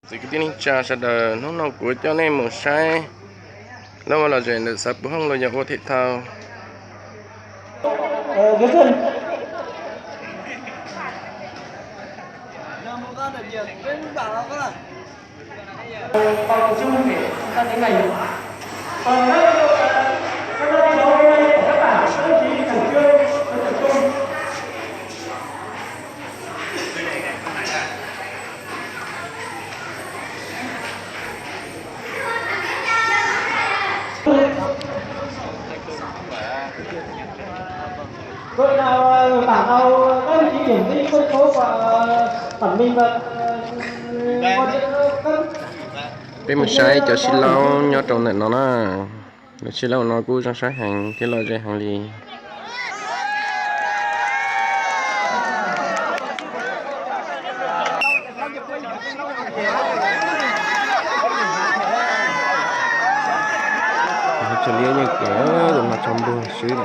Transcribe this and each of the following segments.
Txiv kwv tij neej tsa sawv daws, hnub no kuv coj nej mus saib lub ua lom zem ntawm xav puv hooj los yog ua them thau. Đội nào đảm bảo các vị trí kiểm định quân số của tỉnh mình và Peb mus saib cov sib laub nyob rau ntawm no na. Lawv sib laub no kuj zoo saib heev thiab lom zem heev li. Tso liab yeej pem, tus no tso npuag swb.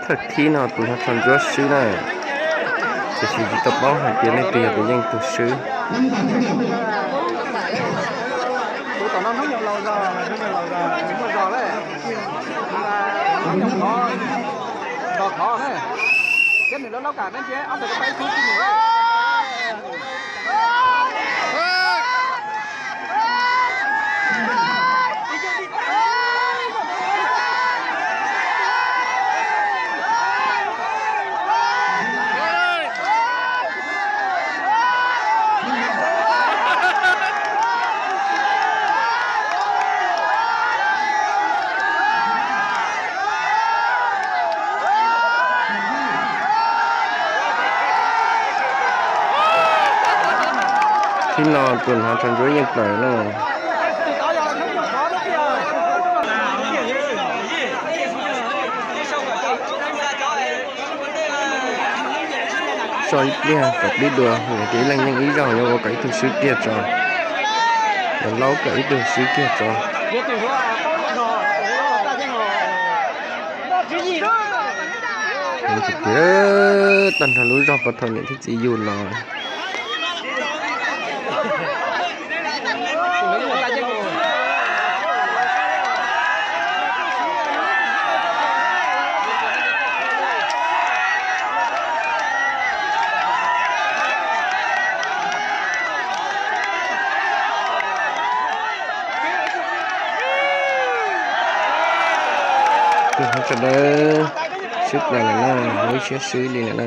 Thawj thib no tus no tso ntsuab swb na, tiam sis tsis tau paub hais tias leej twg yog tus yeej tus swb. Tus tom no hnub nyoog laus zog, hnub nyoog laus zog, muaj zog lawm. Hnub nyoog khov, zog khov na. Thiab nws lawv laub kam dab ntsia ob tug ko taw ib tug tsis mus. Thib no tus hnav tso ntsuab yeej plaws na. So ib pliag kom pib dua, yog tias ib leeg yeej ib zaug yuav ua kom ib tug swb kiag tso. Yuav laub kom ib tug swb kiag tso. Tiag, tag nrho lub zog pov thaum niam thiab txiv yug los. Tus hnav tso dawb swb plaws lawm na, lub siab swb li lawm na.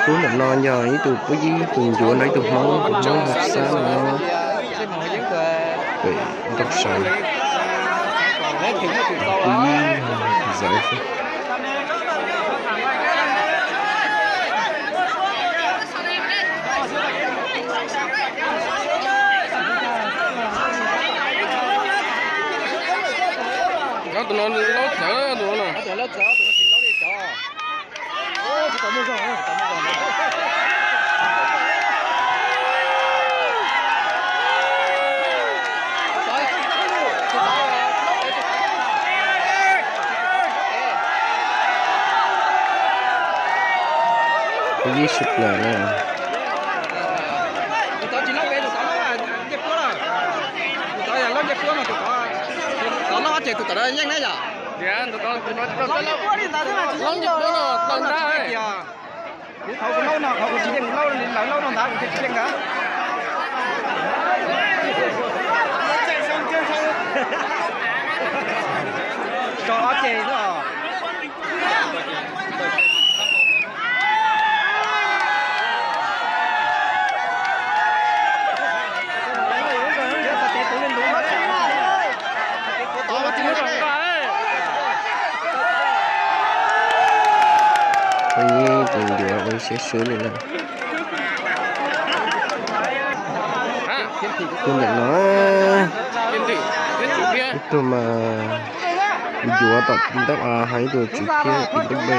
Tus ntawm no yog ib tug pub yib, tus ncuav no ib tug hmoob, tus hmoob Hmoob Xab no. Pem nrog sav, pub yib zawv xwb. Tus no laub txawv tus no. Ib sij plaws na. Kuv qhov kuv laub no, qhov kuv tsis yeej kuv laub li lawv laub no ntag, kuv thiaj tsis yeej ntag. Tso ob ceg xwb os. Tus ncuav ua siab swb li na. Tus ntawm no, Ib tug mas yuav tom tim ntaub av, hais ib tug tswv phiab tim ntaub B na.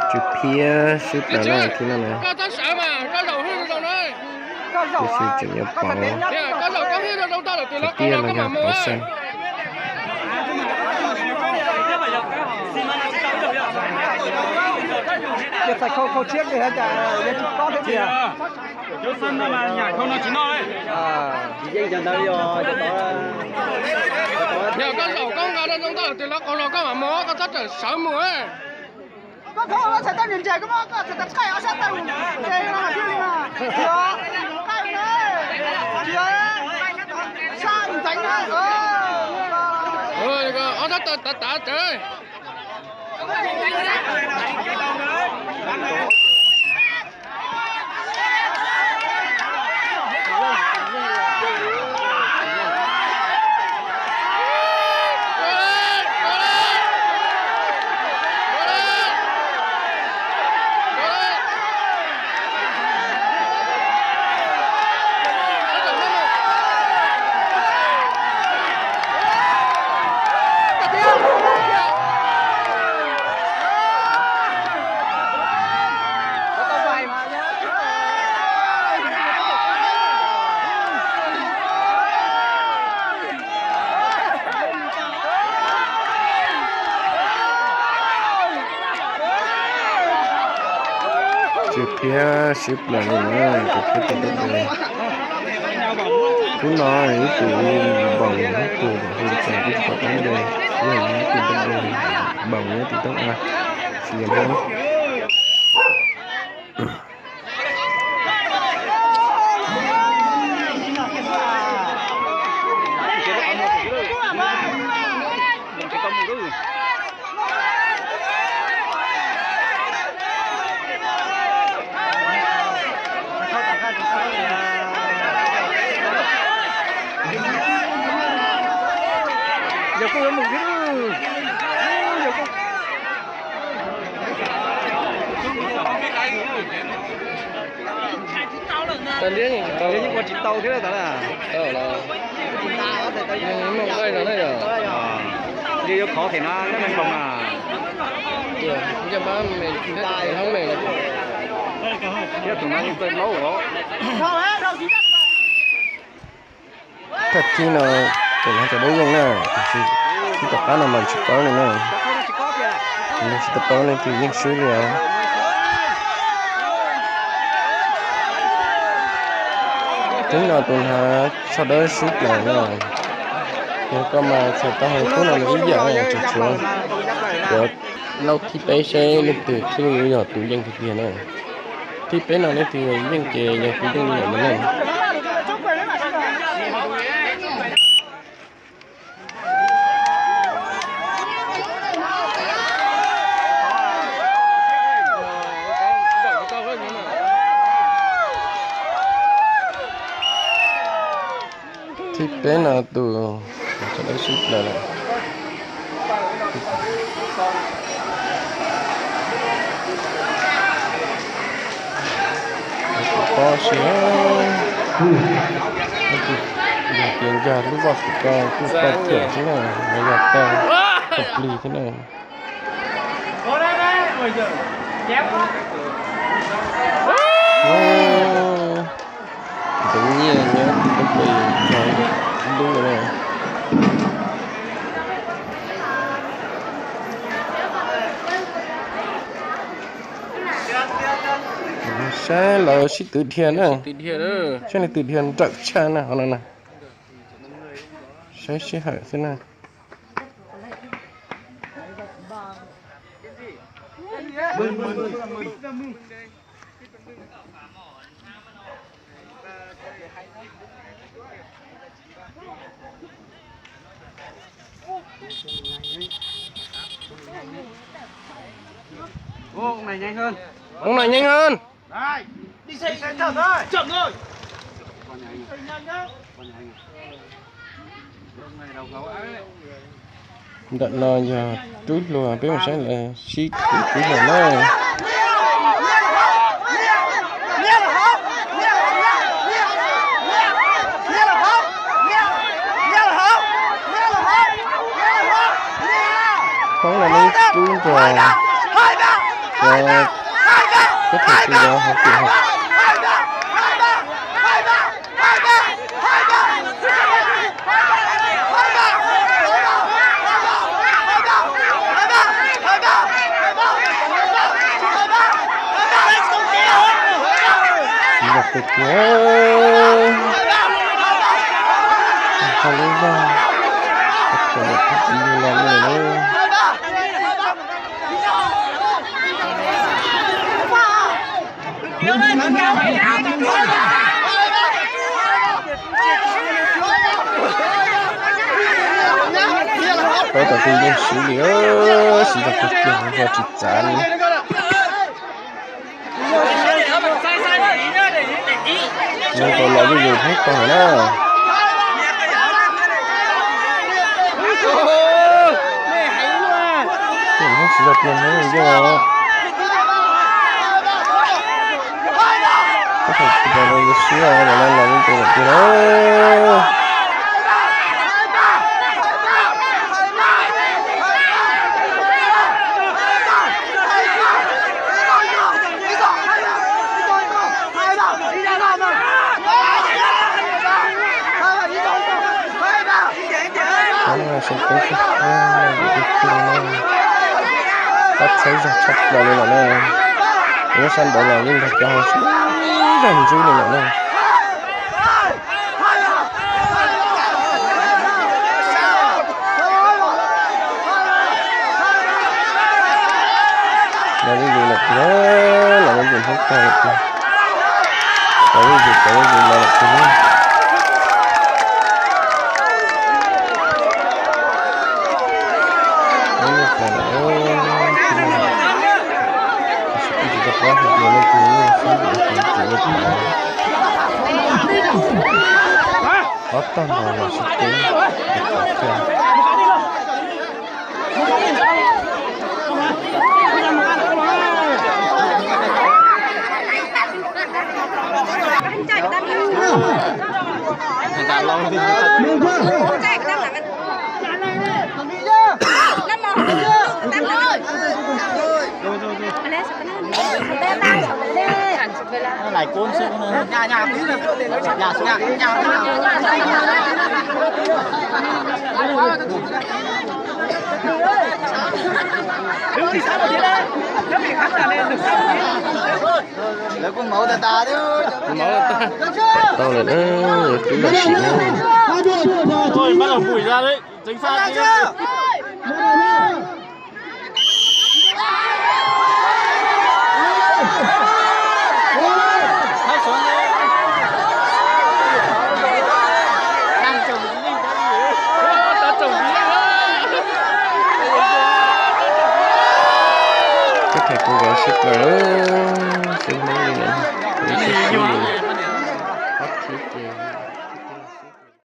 Tswv phiab swb plaws na, thib no na. Tab sis tseem yuav pauv, thaum tiaj no yog pauv xeeb. Yog koj zaum koj nqa rau zoo taj lawm tias lawv qau los koj mam mus, koj txhob rawm sawv mus. Koj txhob ua txhais tau ntseg ntseg, koj muab koj txhais tau qaij ob sab taw mus ntseg no thiaj li no. Qaij na, tsis yog sab ntxeev na. Ob sab taw tav tav tawv. Tswv phiab swb plaws li na, tswv phiab tim ntaub B. Hnub no ib tug npaum ib tug npaum hu li cas kuj tsis tau paub npe, ib tug npaum npaum nyob tim ntaub A, tsis yog Hmoob. Yog kuj yuav mus thiab. Yeej ua tsis tau thiab tas na. Yeej yuav khov them no neb neeg nkoos na. Thiab tus no yeej txawj laub os. Thaj thib no tus no cov dawb yeej na, tab sis thib tom qab no mas tsis paub li na. Tus no tsis tau paub leej twg yeej swb li os. Thib no tus hnav tsho dawb swb plaws na. Yog koj mas txhais tau heev, khub no nws ib yam tseem tshuav cov laub thib peb seb leej twg thiaj li yog tus yeej tiag tiag na. Thib peb no leej twg yeej ces yog tus yeej li yam ntawd na. Thib peb no tus tsho dawb swb plaws lawm. Tus pob siab, yog tias nkag lub vaj xwm ko kuj tau thawm xwb na, los yog tau thaum plig thiab na. Ntxeev nyiaj nyob tim ntaub pes txog ib lub no na. Saib lawv sib tw dhia na. Saib leej twg dhia nrawm tshaj na, qhov no na. Saib sij hawm xwb na. Ông này nhanh hơn. Ntawm no yog tub hluas, peb mus saib lawv sib tub hluas na. Hmoob no muaj ib tub nrog cov, cov thaum twg los hauv tim hauv. Tsis yog tiag tiag, hais lub zog, tsis yog los li lawm. Pab tom kwj yeej siv li, siv zog kawg kiag, ua tsis txav li. Zoo nkaus los zuj zus Hmoob tag lawm na. Hmoob siv zog tiag, Hmoob yeej os. Tab sis tsis tau yuav siab los no los yeej tus lawm tiag na. Sab teb sab qab no yus twb tiag no, pab txhawb zog tshaj plaws li lawm na. Nyob sab nraud los yeej nrog cov hauv sib zog ntxub li lawm na. Los zuj zus lawm tiag, los zuj zus Hmoob tag lawm tiag. Los zuj zus, los zuj zus los lawm tiag. Los zuj zus lawm, tab sis kuj tsis tau paub hais tias leej twg yog sab nraud, tus twg yog pab. Ob tag nrho los sib teb, tus qhov thiab. Lawv kuj mauv tas tas thiab. Tau lawm na, yuav rub los sim na. Các thầy cô giáo xếp cờ đó, xếp món này, xếp xíu này.